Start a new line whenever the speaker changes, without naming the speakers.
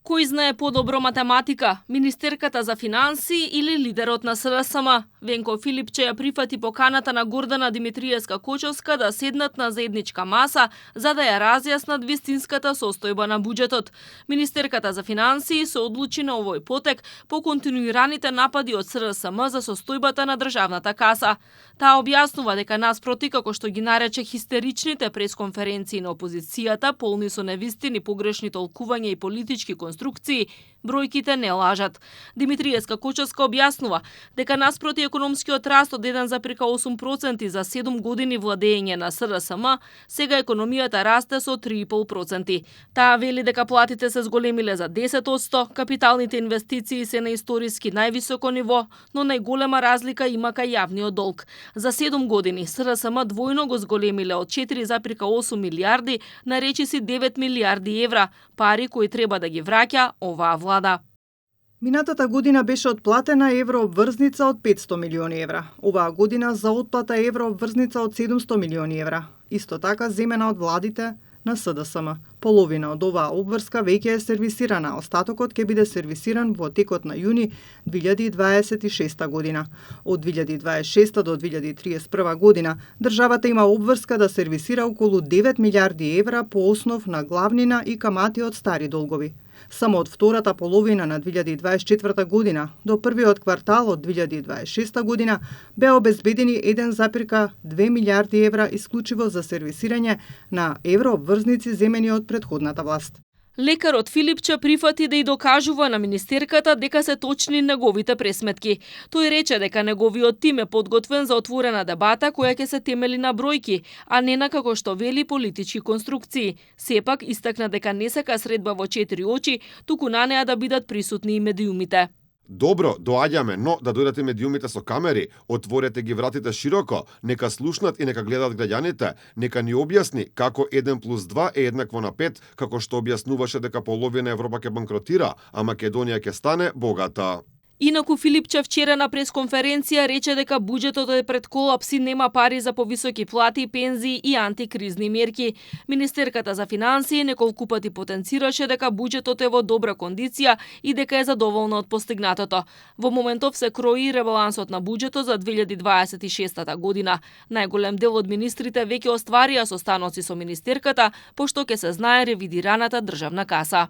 Кој знае подобро математика, министерката за финансии или лидерот на СРСМ? Венко Филипче ја прифати поканата на Гордана Димитриевска-Кочовска да седнат на заедничка маса за да ја разјаснат вистинската состојба на буџетот. Министерката за финансии се одлучи на овој потек по континуираните напади од СРСМ за состојбата на државната каса. Таа објаснува дека наспроти, како што ги нарече хистеричните пресконференции на опозицијата, полни со невистини, погрешни толкувања и политички конструкции, бројките не лажат. Димитриевска-Кочовска објаснува дека наспроти економскиот раст од 1,8% за 7 години владење на СРСМ, сега економијата расте со 3,5%. Таа вели дека платите се зголемиле за 10%, капиталните инвестиции се на историски највисоко ниво, но најголема разлика има кај јавниот долг. За 7 години СРСМ двојно го зголемиле од 4,8 милиарди на речиси 9 милиарди евра, пари кои треба да ги враќа оваа влада.
Минатата година беше отплатена еврообврзница од 500 милиони евра. Оваа година за отплата еврообврзница од 700 милиони евра. Исто така земена од владите на СДСМ. Половина од оваа обврска веќе е сервисирана, остатокот ќе биде сервисиран во текот на јуни 2026 година. Од 2026 до 2031 година државата има обврска да сервисира околу 9 милиарди евра по основ на главнина и камати од стари долгови. Само од втората половина на 2024 година до првиот квартал од 2026 година беа обезбедени 1,2 милиарди евра исклучиво за сервисирање на еврообврзници земени од претходната власт.
Лекарот Филипче прифати да и докажува на министерката дека се точни неговите пресметки. Тој рече дека неговиот тим е подготвен за отворена дебата која ќе се темели на бројки, а не на како што вели политички конструкции. Сепак истакна дека не сака средба во 4 очи, туку на неа да бидат присутни и медиумите.
Добро, доаѓаме, но да дојдат и медиумите со камери, отворете ги вратите широко, нека слушнат и нека гледат граѓаните, нека ни објасни како 1+2 е еднакво на 5, како што објаснуваше дека половина Европа ќе банкротира, а Македонија ќе стане богата.
Инаку Филипче вчера на пресконференција рече дека буџетот е пред колапс и нема пари за повисоки плати, пензии и антикризни мерки. Министерката за финансии неколку пати потенцираше дека буџетот е во добра кондиција и дека е задоволна од постигнатото. Во моментов се крои ребалансот на буџетот за 2026 година. Најголем дел од министрите веќе остварија состаноци со министерката, пошто ќе се знае ревидираната државна каса.